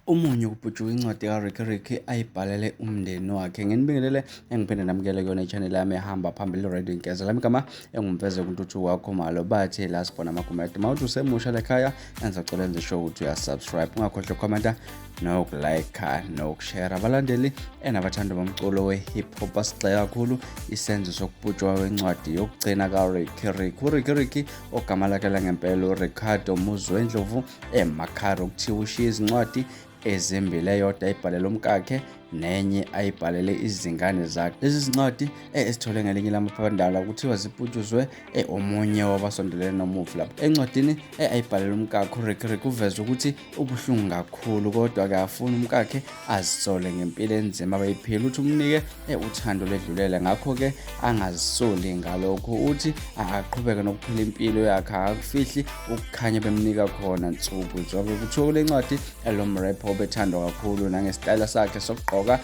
Umunyu kubhujuka incwadi kaRicky Ricky ayibhalele umndeni wakhe. Nginibingelele engiphinde namukele kuyona i-channel yami ehamba phambili Radio Inkeza. Lami igama engumveze kuNtuthu wakho Malo bathi la sibona amagumede. Mawuthi usemusha lekhaya engisacela enze sure ukuthi uyasubscribe. Ungakhohlwa ukukhomenta nokulike nokushare. Abalandeli enabathanda bomculo we-hip hop basigxeka kakhulu isenzo sokubhutshwa kwencwadi yokugcina kaRicky Ricky. URicky Ricky ogama lakhe langempela uRicardo Muzwendlovu eMakharo kuthiwa ushiye izincwadi ezimbili, eyodwa ayibhalele umkakhe nenye ayibhalele izingane zakhe. Lezi zincwadi esithole ngelinye lamaphephandaba kuthiwa ziputshuzwe omunye wabasondelene nomufi lapho. Encwadini ayibhalele umkakhe uRick Rick uveza ukuthi ubuhlungu kakhulu kodwa akafuni umkakhe azisole ngempilo enzima abayiphila. Uthi umnike uthando ledlulele ngakho-ke angazisoli ngalokho. Uthi aqhubeke nokuphila impilo yakhe akakufihli ukukhanya bemnika khona nsuku zonke. Kuthiwa kule ncwadi lo mrepha obethandwa kakhulu nangesitayela sakhe sokugqoka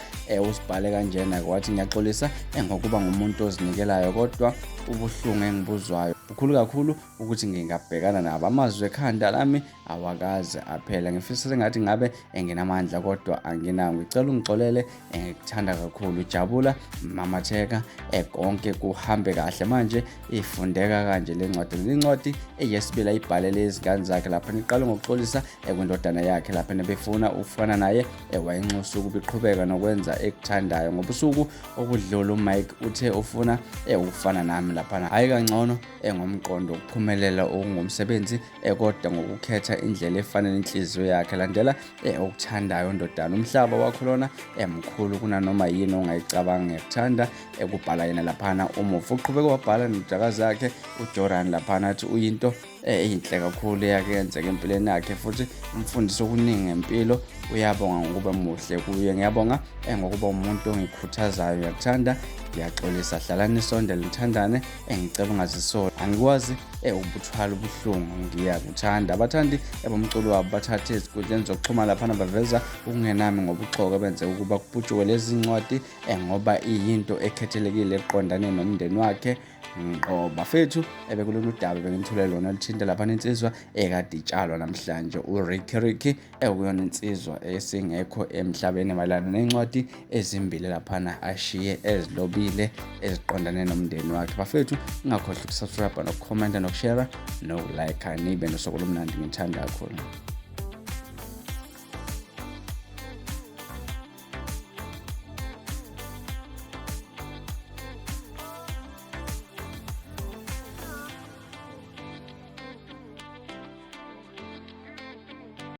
usibhale kanjena wathi ngiyaxolisa ngokuba ngumuntu ozinikelayo kodwa ubuhlungu engibuzwayo bukhulu kakhulu ukuthi ngingabhekana nabo. Amazwi ekhanda lami awakaze aphela. Ngifisa sengathi ngabe enginamandla kodwa anginawo. Ngicela ungixolele, ngikuthanda kakhulu. Jabula, mamatheka, konke kuhambe kahle. Manje ifundeka kanje le ncwadi. Le ncwadi eyesibili ayibhalele izingane zakhe lapha niqale ngokuxolisa kwindodana yakhe lapha nebefuna ukufana naye, wayinxusa ukuba iqhubeka nokwenza ekuthandayo. Ngobusuku obudlula uMike uthe ufuna ukufana nami laphana, hhayi kangcono engomqondo ukuphumelela okungumsebenzi kodwa ngokukhetha indlela efanele inhliziyo yakhe. Landela okuthandayo ndodana, umhlaba wakho lona emkhulu kunanoma yini ongayicabanga. Ngiyakuthanda, ekubhala yena laphana umufi. Uqhubeke wabhala nendodakazi yakhe uJoran laphana athi uyinto eyinhle kakhulu eyake yenzeka empilweni yakhe futhi umfundisi okuningi ngempilo. Uyabonga ngokuba muhle kuye. Ngiyabonga ngokuba umuntu ongikhuthazayo. Ngiyakuthanda, ngiyaxolisa. Hlalani nisondele nithandane, engicela ungazisoli, angikwazi ukubuthwala ubuhlungu, ngiyakuthanda. Abathandi ebomculo wabo bathathe ezinkundleni zokuxhumana laphana baveza ukungenami ngobuxoki benze ukuba kuputshuke lezi ncwadi ngoba iyinto ekhethelekile eqondane nomndeni wakhe ngqo. Bafethu, ebekulolu daba bengithule lona lithinta lapha insizwa ekade itshalwa namhlanje uRicky Ricky ekuyona insizwa esingekho emhlabeni mayelana nencwadi ezimbili laphana ashiye ezilobile eziqondane nomndeni wakhe. Bafethu, ungakhohlwa ukusubscribe nokukhomenta nokushare nokulike. Nibe nosuku olumnandi, ngithanda kakhulu.